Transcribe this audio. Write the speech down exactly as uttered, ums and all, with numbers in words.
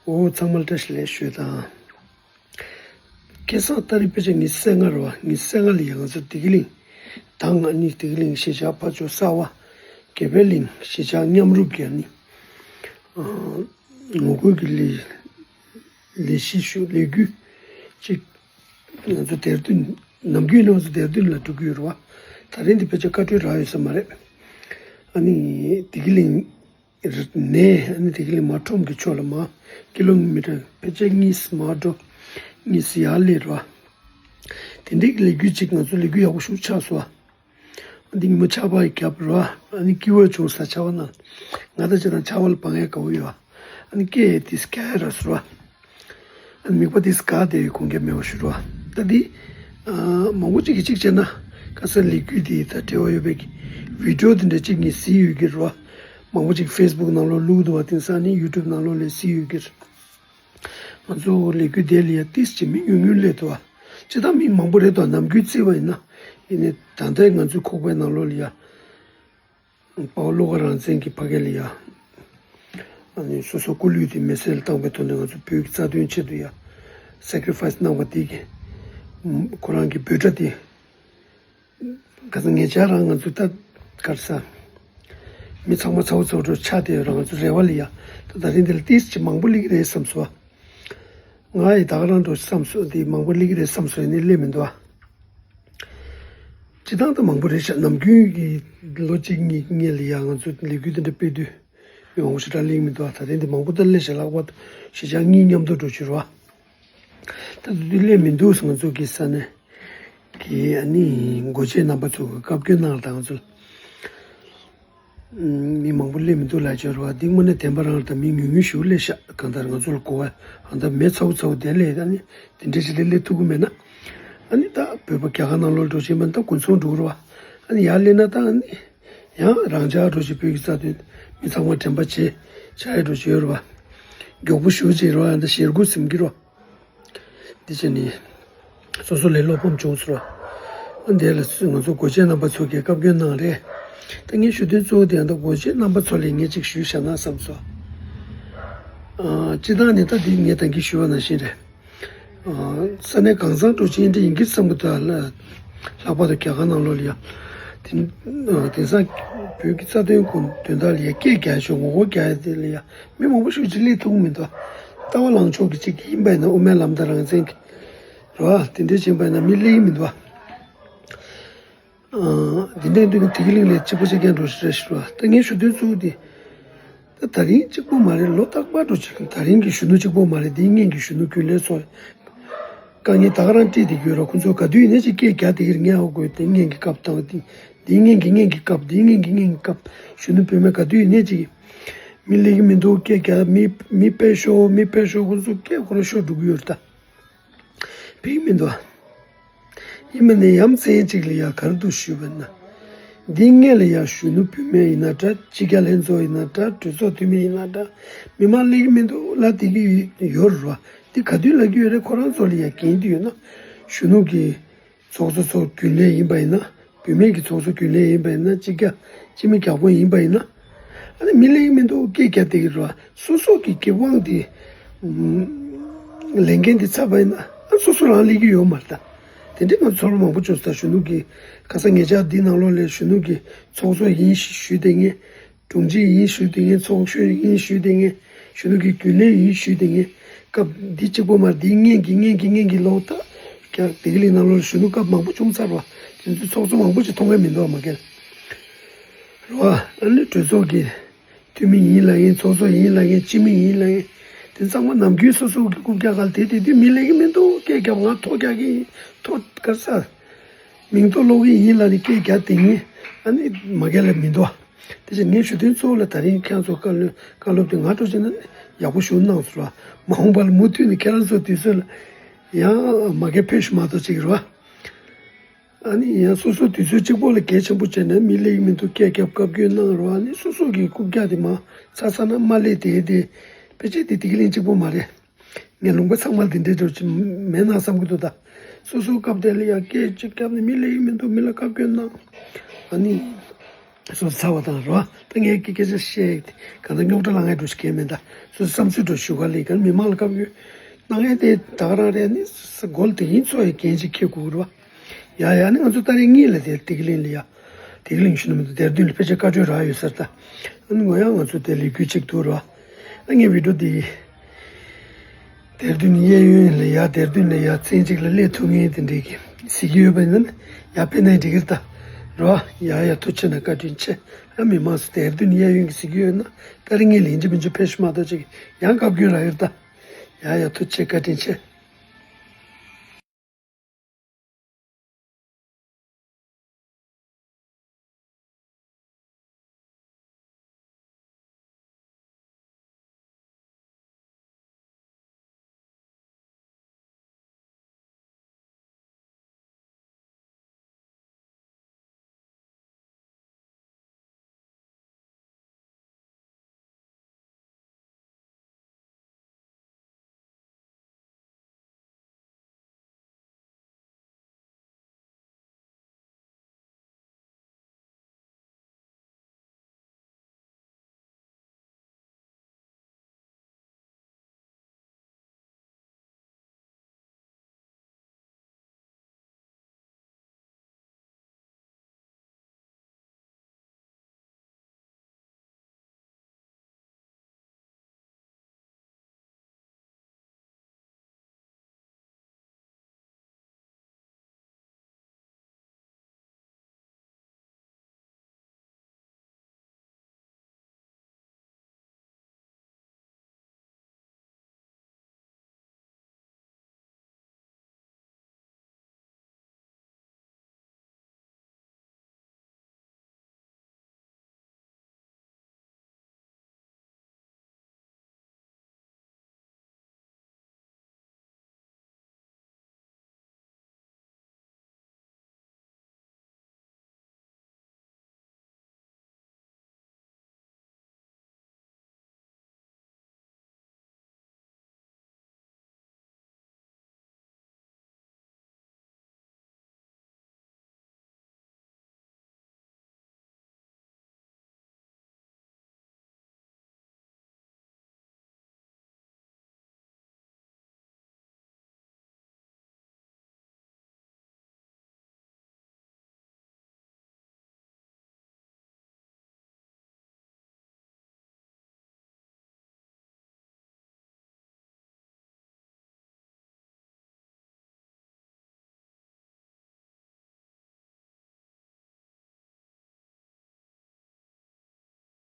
འོ་ཚང་མ་ལ་བཀྲ་ཤིས་བདེ་ལེགས་ཞུ་དང་། ཁ་སང་ཏ་རིག་དཔེ་ཆ་ཉི་ཤུ་རྩ་ལྔ་རེད་བ། ཉི་ཤུ་རྩ་ལྔ་ལ་ཡང་ང་ཚོ་བདེ་སྐྱིད་གླིང་དང་ཨ་ནི་བདེ་སྐྱིད་གླིང་གཞིས་ཆགས་ཕར་ཕྱོགས་གསར་པ་དགེ་འཕེལ་གླིང་གཞིས་ཆགས་མཉམ་རུབ་ཀྱི་ཨ་ནི་ངོ་རྒོལ་གྱི་ལས་ལས་གཞི་ཞུ་ལས་འགུལ་ཅིག་ང་ཚོ་དེར་འདོན་ནམ་རྒྱུན་ནས་ང་ཚོ་དེར་འདོན་ལ་འགྲོ་གི་ཡོད་རེད་བ། ད་རིང་འདི་ཕལ་ཆེར་བཀའ་འཁྲོལ་རག་ཡོད་ས་མ་རེད། ཨ་ནི་བདེ་སྐྱིད་གླིང་ནས་ཨ་ནི་དེ་ག་ལས་མར་ཁྲོམ་གྱི་ཕྱོགས་ལ་མར་ཀི་ལོ་མི་ཊར་ཕལ་ཆེར་གཉིས་མར་འགྲོ། གཉིས་ཡར་སླེབས་ར། དེ་འདྲའི་ལས་འགུལ་ཅིག་ང་ཚོ་ལས་འགུལ་ཡག་པོ་ཞིག་ཆགས་སོང་། འདི་ཉིན་མོ་ཆར་པ་བརྒྱབ་ར། ཨ་ནི་སྐྱིད་པོ་བྱུང་ས་ཆར་པ་ན། ང་དང་ཅི་དང་ཆར་པ་ལ་བང་ཡས་དགའ་བོ་ཡོད། ཨ་ནི་སྐད་དེ་སྐད་ར་སོ་ར། མིག་པ་དེ་དགའ་བསྡད་ཡོད་དགོངས་འགལ་མེད་པ་ཞུ་རོགས། ད་འདི་མང་པོ་ཅིག་གིས་གཅིག་བྱས་ན་ཁ་སང་ལས་འགུལ་དེ་དང་འབྲེལ་བ་ཡོད་པའི་གི་བི་ཌི་ཡོ་དེ་འདྲ་ཅིག་ངས་གཟིགས་ཡོད་ཀྱི་རེད་བ། མང་པོ་ཅིག་ཕེ་སི་བུག་ནང་ལོགས་བླུགས་འདུག་བ། དེང་སང་ནི་ཡུ་ཊུབ་ནང་ལོགས་ལ་གཟིགས་ཡོད་ཀྱི་རེད། ང་ཚོ་ལས་འགུལ་དེ་ལ་ཡ་ཏིས་ཅིག་མི་ཉུང་ཉུང་སླེབས་འདུག་བ། ཅི་ལྟར་མི་མང་པོ་རེད་དོ་ནམ་རྒྱུན་བརྩིས་པ་ཡིན་ན། ཡིན་ནའི་ད་ལྟའི་ང་ཚོའི་ཁོག་པའི་ནང་ལོགས་ལ་ཡ། དཔའ་བོ་བློ་དགའ་རང་བཙན་གྱི་ཕ་སྐད་ལ་ཡ། ཨ་ནི་སོ་སོ་སྐུ་ལུས་དེ་མེ་སྲེག་ལ་བཏང་པའི་ཐོག་ནས་ང་ཚོ་བོད་ཀྱི་རྩ་དོན་ཆེད་དུ་ཡ། སེ་ཀ་རི་ཕ་ཡི་སི་གནང་བ་དེ་གི། ཁོ་རང་གི་འབོད་སྒྲ་དེ། ཁ་སང་ངེད་ཅག་རང་ང་ཚོ་ད་གར་ས། མི་ཚང་མ་ཚ་བོ་ཚ་བོ་འགྲོ་ཆགས་བསྡད་ཡོད་ར། ང་ཚོ་རེ་བ་ལ་ཡ། ད་ད་རིང་འདི་ལ་ཏིས་ཅིག་མང་པོ་སླེབས་ཀྱི་རེད་བསམ་སོང་། ང་ཡི་ད་ག་རང་འགྲོ་བསམ་སོང་། འདི་མང་པོ་སླེབས་ཀྱི་རེད་བསམ་སོང་ཡིན་ནའི་སླེབས་མི་འདུག་ཨ། སྤྱི་བཏང་ད་མང་པོ་རེད་ཤག་ནམ་རྒྱུན་གྱི་ལོ་གཅིག་གཉིས་སྔོན་ལ་ཡ་ང་ཚོ་ལས་འགུལ་འདི་འདྲ་སྤེལ་དུས་མི་མང་པོ་ཞེ་དྲག་སླེབས་མི་འདུག་ཨ། ད་རིང་འདི་མང་པོ་ད་སླེབས་ཤག་ལྷག་པར་དུ་གཞིས་ཆགས་གཉིས་མཉམ་དུ་འགྲོ་བྱུང་ར། ད་དུས་དུས་སླེབས་མི་འདུག་ང་ཚོ་གི་ས་ནས་གི་ཨ་ནི་འགོ་བྱེད་རྣམ་པ་ཚོ་གི་བཀའ་བཀྱོན་གནང་དང་ཚུལ། མི་མང་པོ་སླེབས་མི་འདུག་ལབ་ཀྱི་ཡོད་རེད་བ། འདི་དངོས་གནས་བདེན་པ་རང་རེད། ད་མི་ཉུང་ཉུང་ཞིག་སླེབས་ཤག་གང་ལྟར་ང་ཚོ་ལ་གོ་བ་ཨ་ད་མེ་ཚ་བོ་ཚ་བོ་དེ་སླེབས། ཨ་ནི་དེ་འདྲ་ཞིག་སླེབས་སླེབས་ཐུབ་ཀྱི་མེད་ན། ཨ་ནི་ད་བོད་པ་རྒྱ་གར་ནང་ལོགས་འགྲོ་བཞིན་པ་ད་དགུན་ཚོང་འགྲོ་གི་རེད་བ། ཨ་ནི་ཡར་སླེབས་ན་ད་ཨ་ནི་ཡང་རང་ཅག་འགྲོ་བཞིན་བོད་ཀྱི་རྩ་དོན་མི་ཚང་མ་དྲན་པ་བྱེད་བྱ་ཡ་འགྲོ་བཞིན་ཡོད་རེད་བ། མགྱོགས་པོ་ཞེ་པོ་ཅིག་རེད་བ། ཨ་ད་ཞེ་དགུ་ཟིན་གྱི་རེད་བ། འདི་བྱས་ནས་སོ་སོ་ལས་བློ་ཕམ་བྱུང་ཟེར་བ། འདི་ལ་ང་ཚོ་འགོ་བྱེད་རྣམ་པ་ཚོ་གིས་བཀའ་བཀྱོན་གནང་རེད། ད་ངས་ཞུ་དོན་གཙོ་བོ་དེ་ཡང་ད་འགོ་བྱེད་རྣམ་པ་ཚོ་ལ་ངས་ཅིག་ཞུས་བཞག་ན་བསམ་སོང་། ཨ་སྤྱི་བཏང་ནས་ད་འདི་ངས་ད་གིན་ཞུས་པ་ནང་བཞིན་རེད། ཨ་ས་གནས་གང་ཚང་འགྲོ་ཆེན་འདྲ་ཡིན་གྱི་བསམ་གྱི་འདུག་ཨ། ལྷག་པར་དུ་རྒྱ་གར་ནང་ལོགས་ལ་ཡ། དེ་ཨ་དེང་སང་བོད་ཀྱི་རྩ་དོན་ཁོ་དོན་དག་ལ་ཡ་སྐད་རྒྱག་ཆོག་ངོ་རྒོལ་རྒྱག་ཡ་དེ་ལ་ཡ། མི་མང་པོ་ཞིག་ཅིག་སླེབས་ཐུབ་ཀྱི་མི་འདུག་ལྟ་བ་ལངས་ཕྱོགས་ཀྱི་ཅིག་ཡིན་པ་ཡིན་ན་དབུ་མའི་ལམ་དང་རང་བཙན་གྱི་རེད་བ། དེ་འདྲའི་བྱས་པ་ཡིན་ན་མི་སླེབས་ཀྱི་མི་འདུག་བ། ཨ་འདི་འདྲའི་འདུག་གི་དེ་གི་གླིང་ལས་གཅིག་པ་ཆ་རྐྱང་འགྲོ་ཞིག་རེད་ཞུ་བ། ད་ངས་ཞུ་དོན་གཙོ་བོ་དེ། ད་ད་རིང་གཅིག་པོ་མ་རེད། ལོ་རྟག་པར་འགྲོ་ཅིག་ད་རིང་གི་གཞོན་ནུ་གཅིག་པོ་མ་རེད། དེའི་སྔོན་གྱི་གཞོན་ནུ་རྒྱུན་ལས་ཚོ། དཀའ་ངལ་ད་ག་རང་འཕྲད་བསྡད་ཀྱི་ཡོད་ར། ཁོ་ཚོ་ག་དུས་ཡིན་ནའི་ཅིག་སྐད་རྒྱག་བསྡད་ཀྱི་རེད། ངས་ཧ་གོ། དེ་སྔོན་གྱི་སྐབས་དང་དེ་དེའི་སྔོན་གྱི་སྔོན་གྱི་སྐབས་དེའི་སྔོན་གྱི་སྔོན་གྱི་སྐབས་གཞོན་ནུ་བུད་མེད་ག་དུས་ཡིན་ནའི་ཅིག་མི་སླེབས་ཀྱི་མི་འདུག་སྐད་རྒྱག་མི་མི་ཕེབས་ཤོག་མི་ཕེབས་ཤོག་ཁོ་ཚོ་སྐད་ཁོ་རང་ཤོར་འགྲོ་གི་ཡོད་རེད་ད། ཕེབས་ཀྱི་མི་འདུག་ཨ། ཡིན་པ་ནས་ཡ་མཚན་ཅིག་ལ་ཡ་ག་རེ་འདུག་ཞུས་པ་ན། འདི་སྔོན་ལ་ཡ་གཞོན་ནུ་བུད་མེད་ཡིན་ན་འདྲ། སྤྱི་ཁྱབ་ལྷན་ཚོགས་ཡིན་ན་འདྲ། གྲོས་ཚོགས་འཐུས་མི་ཡིན་ན་འདྲ། མི་མང་སླེབས་ཀྱི་མི་འདུག་ལབ་བསྡད་ཀྱི་ཡོད་རེད་བ། འདི་ག་དུས་ལབ་ཀྱི་ཡོད་རེད། ཁོ་རང་ཚོ་ལ་ཡ་འགན་འདི་ཡོད་ན། གཞོན་ནུ་གི་ཚོགས་གཙོ་ཚོ་རྒྱུན་ལས་ཡིན་པ་ཡིན་ན། བུད་མེད་ཀྱི་ཚོགས་གཙོ་རྒྱུན་ལས་ཡིན་པ་ཡིན་ན། སྤྱི་ཁྱབ་སྤྱི་མི་གྱག་པོ་ཡིན་པ་ཡིན་ན། ཨ་ནི་མི་སླེབས་ཀྱི་མི་འདུག་སྐད་རྒྱག་བསྡད་ཀྱི་རེད་བ། སོ་སོ་གི་ཁེ་དབང་དེ་ལས་འགན་དེ་ཚར་བ་ཡིན་ན། ཨ་སོ་སོ་རང་སླེབས་ཀྱི་ཡོད་མ་རེད་ད། དེ་འདྲའི་ང་ཚོར་མང་པོ་བྱུང་སོང་ད། གཞོན་ནུ་གི་ཁ་སང་ཉེ་ཆར་འདི་ནང་ལོགས་ལ་གཞོན་ནུ་གི་ཚོགས་གཙོ་ཡིན་ཞུས་བསྡད་མཁན། དྲུང་ཆེ་ཡིན་ཞུས་བསྡད་མཁན། ཚོགས་གཞོན་ཡིན་ཞུས་བསྡད་མཁན། གཞོན་ནུ་གི་རྒྱུན་ལས་ཡིན་ཞུས་བསྡད་མཁན། སྐབས་འདི་གཅིག་པོ་མ་རེད། འདིའི་སྔོན་གྱི་སྔོན་གྱི་སྔོན་གྱི་ལོ་ད་རྒྱ་བདེ་སྐྱིད་གླིང་ནང་ལོགས་གཞོན་ནུ་སྐབས་མང་པོ་བྱུང་ཚར་བ། དེ་ཚོའི་ཚོགས་གཙོ་མང་པོ་ཞིག་མཐོང་མཁན་མི་འདུག་བ། མ་གལ་རེད་བ། ཨ་ནི་གྲོས་ཚོགས་ཀྱི་འཐུས་མི་ཡིན་ལབ་མཁན། ཚོགས་གཙོ་ཡིན་ལབ་མཁན། སྤྱི་མི་ཡིན་ལབ་མཁན། དེ་ཚང་མ་ནམ་རྒྱུན་སོ་སོ་གི་རྐུབ་བཀྱག་སྒང་ལ་དེ་དེ་དུས་མི་སླེབས་ཀྱི་མི་འདུག་སྐད་རྒྱབ། ང་ཐོ་རྒྱག་གི་ཡིན། ཐོ་ག་ས་མིང་ཐོ་ཀློག་གི་ཡིན་ལབ་ནས་སྐད་རྒྱག་བསྡད་མཁན་ཨ་ནི་མ་གལ་ལ་མི་འདུག་བ། དེ་བཞིན་ངས་ཞུ་དོན་གཙོ་བོ་ལ་ད་རིང་ཁྱེད་ཚོ་བཀའ་སློབ་བཀའ་སློབ་དེ་ང་འདྲ་བྱས་ན་ཡག་པོ་ཞིག་གནང་སོང་ར། མ་འོངས་པ་ལ་མུ་མཐུད་ནས་ཁྱེད་རང་ཚོ་དུས་ཚོད་ལ་ཡང་མ་གལ་ཕེབས་ཤིག་མ་གཏོགས་ཅིག་རེད་བ། ཨ་ནི་ཡང་སོ་སོ་དུས་ཚོད་གཅིག་པོ་ལ་གལ་ཆེན་པོ་བྱས་ནས་མི་སླེབས་ཀྱི་མི་འདུག་སྐད་རྒྱབ། བཀའ་བཀྱོན་གནང་ར། ཨ་ནི་སོ་སོ་གི་རྐུབ་བཀྱག་དེ་མར་ཚར་ཚར་ན་མ་སླེབས་དེ་དེ་ཕལ་ཆེར་དེ་བདེ་སྐྱིད་གླིང་གཅིག་པོ་མ་རེད། ངས་ལུང་པ་ཚང་མ་ལ་འདི་འདྲའི་འགྲོ་ཅིག་མེད་ན་བསམ་གྱི་འདུག་ད་སོ་སོའི་སྐབས་དེ་ལ་ཡང་སྐད་ཅིག་བརྒྱབ་ནས་མི་སླེབས་ཀྱི་མི་འདུག་མི་ལ་བཀའ་བཀྱོན་གནང་། ཨ་ནི་ སོ་སོ་ཚ་བ་དང་རོ། ད་ངས་ཀྱི་སྐད་ཆ་བཤད་གང་ལྟར་རྙོག་དྲ་ལངས་ཡ་འགྲོ་ཞིག་གས་མེད། ད་སོ་སོ་བསམ་ཚུལ་འགྲོ་ཞུ་ག་ལས་གང་མི་མང་ལ་བཀའ་བཀྱོན་གནང་ཡ་དེ་ད་ག་རང་རེད། ནི་སོ་སོ་མགོ་ལ་དེ་ཡིན་ཚོ་ཡ་འགན་ཅིག་འཁྱེར་དགོས་རོ། ཡ་ཡ་ནི་ང་ཚོ་ད་རེས་གཉིས་ལ་དེ་ཏི་གི་ལིང་ལ་ཡ། ཏི་གི་ལིང་ཞུ་ནི་མི་འདུག་དེར་དུན་ལ་ཕལ་ཆེར་བཀའ་འཁྲོལ་རག་ཡོད་ས་རེད། ད་ཨ་ནི་ངོ་ཡ་ང་ཚོ་དེ་ལས་འགུལ་ཅིག་འདུག་རོ། ཨ་ངའི་བི་ཌིའོ་དེ་དེར་དུན་གཡས་གཡོན་ལ་ཡ། དེར་དུན་ལ་ཡ་མཚན་གཅིག་ལ་སླེབས་ཐུབ་ངེས་དེ་འདྲས་ཀྱི་གཟིགས་ཀྱི་ཡོད་པ་ཡིན་ན་ཡ་ཕེབས་ན་འགྲིག་གི་རེད་ད་རོ། ཡ་ཡ་ཐུགས་རྗེ་གནང་བཀའ་དྲིན་ཆེ། ཨ་མི་མང་ཚོ་དེར་དུན་གཡས་གཡོན་གྱི་གཟིགས་ཀྱི་ཡོད་ན་ད་རེས་ངས་ལན་ཅི་མིན་ཅི་ཕེབས་ཤིག་མ་གཏོགས་ཅིག་ཡང་བཀའ་བཀྱོན་རག་ཡོད་ད། ཡ་ཡ་ཐུགས་རྗེ་བཀའ་དྲིན་ཆེ།